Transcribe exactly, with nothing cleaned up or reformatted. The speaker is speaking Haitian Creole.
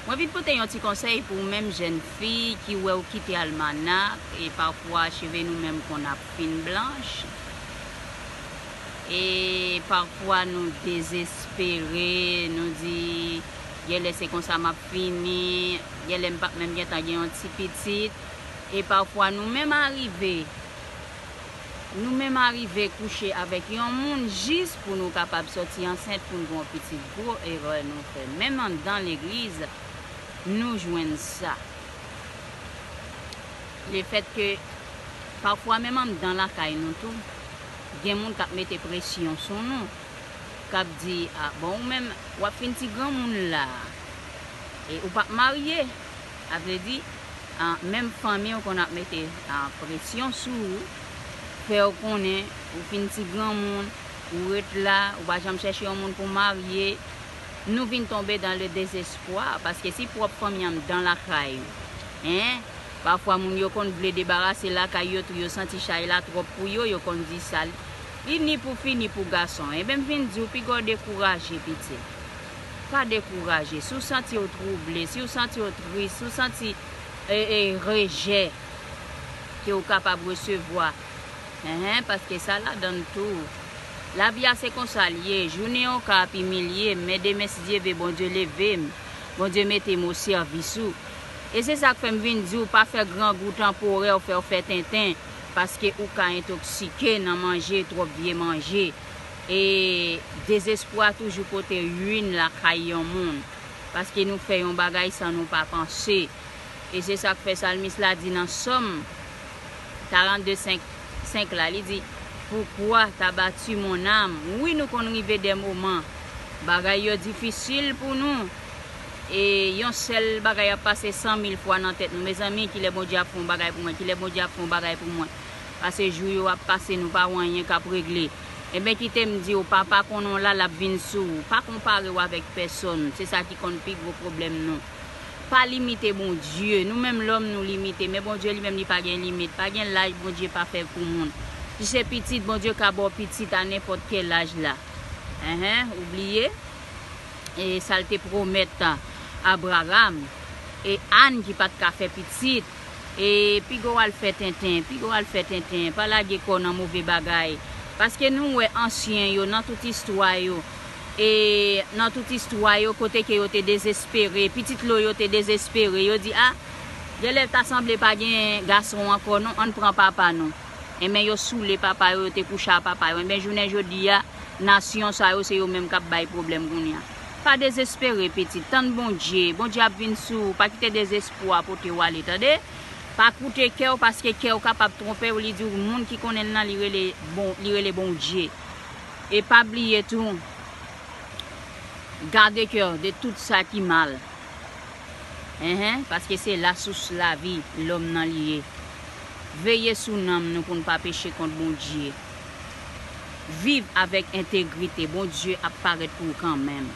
Mwen vin pote yon ti konsèy pou menm jèn fi ki wè ou kite almanak, e pafwa cheve nou menm konn ap fin blanch. E pafwa nou dezespere, nou di, "Genlè se konsa m ap fini, genlè m p ap menm gentan gen yon ti pitit." E pafwa nou menm arive, nou menm arive kouche avèk yon moun jis pou nou kapab sòti ansent pou n gen yon pitit. Gwo erè nou fè. Menm anndan legliz, nou jwenn sa. Lefètke pafwa menm anndan lakay nou tou, gen moun k ap mete presyon sou nou, k ap di, "A, bon, ou menm, w ap fin ti granmoun la, e ou p ap marye." A vle di, a, menm fanmi w konn ap mete, a, presyon sou ou, fè w konnen ou fin ti granmoun, ou ret la, ou pa janm chèche yon moun pou marye. Nou vin tonbe dans le désespoir, paske si pwòp fanmi anndan lakay ou, en, pafwa moun yo konn vle debarase lakay yo tou, yo santi chay la twòp pou yo, yo konn di sa, "Li ni pou fi, ni pou gason." Enben, m vin di w, piga w dekouraje, pitit. Pa dekouraje. Si w santi w twouble, si w santi w tris, si w santi, e, e, rejè ke w kapab resevwa, enhen, paske sa ladan l tou. Lavi a se konsa l ye. Jounen yon ka ap imilye m, men demen, si Dye ve, Bondye leve m. Bondye mete m o sèvis ou. E se sa k fè m vin di w, pa fè grangou tanporè w fè w fè tenten, paske ou ka entoksike nan manje, twòp vye manje. E dezespwa toujou pote ruin lakay yon moun, paske nou fè yon bagay san nou pa panse. E se sa k fè salmis la di nan Sòm karannde senk, senk la, li di, "Pourquoi t'abattue, mon âme?" Wi, nou konn rive de moman, bagay yo difisil pou nou. E yon sèl bagay ap pase san mil fwa nan tèt nou. Mezanmi, kilè Bondye ap fè yon bagay pou mwen? Kilè Bondye ap fè yon bagay pou mwen? Pase jou yo ap pase, nou pa wè anyen k ap regle. Enben, kite m di w, papa konnen w la, l ap vin sou ou. Pa konpare w avèk pèsonn. Se sa ki konn pi gwo pwoblèm nou. Pa limite Bondye. Nou menm lòm, nou limite. Men Bondye li menm, li pa gen limit. Pa gen laj Bondye pa fè pou moun. Si se pitit, Bondye ka ba w pitit a nenpòt kèl laj la. Enhen, ou bliye? E sa l te pwomèt Abraram e Ann ki pa t ka fè pitit. E piga w al fè tenten, piga w al fè tenten, pa lage kò w nan move bagay. Paske nou wè ansyen yo nan tout istwa yo, e nan tout istwa yo, kote ke yo te dezespere, pitit lo yo te dezespere, yo di, "A, genlè ta sanble pa gen gason ankò non, ann pran papa nou." Enben, yo soule papa yo, yo te kouche a papa yo. Enben, jounen jodi a, nasyon sa yo, se yo menm k ap bay pwoblèm kounye a. Pa dezespere, pitit. Tann Bondye. Bondye ap vin sou ou. Pa kite dezespwa pote w ale, tande? Pa koute kè w, paske kè w kapab twonpe w. Li di w, moun ki konnen l nan, li rele bon, li rele Bondye. E pa bliye tou, gade kè w de tout sa ki mal. Enhen, paske se lasous lavi lòm nan li ye. Veye sou nanm nou pou n pa peche kont Bondye. Viv avèk entegrite, Bondye ap parèt pou ou kanmenm.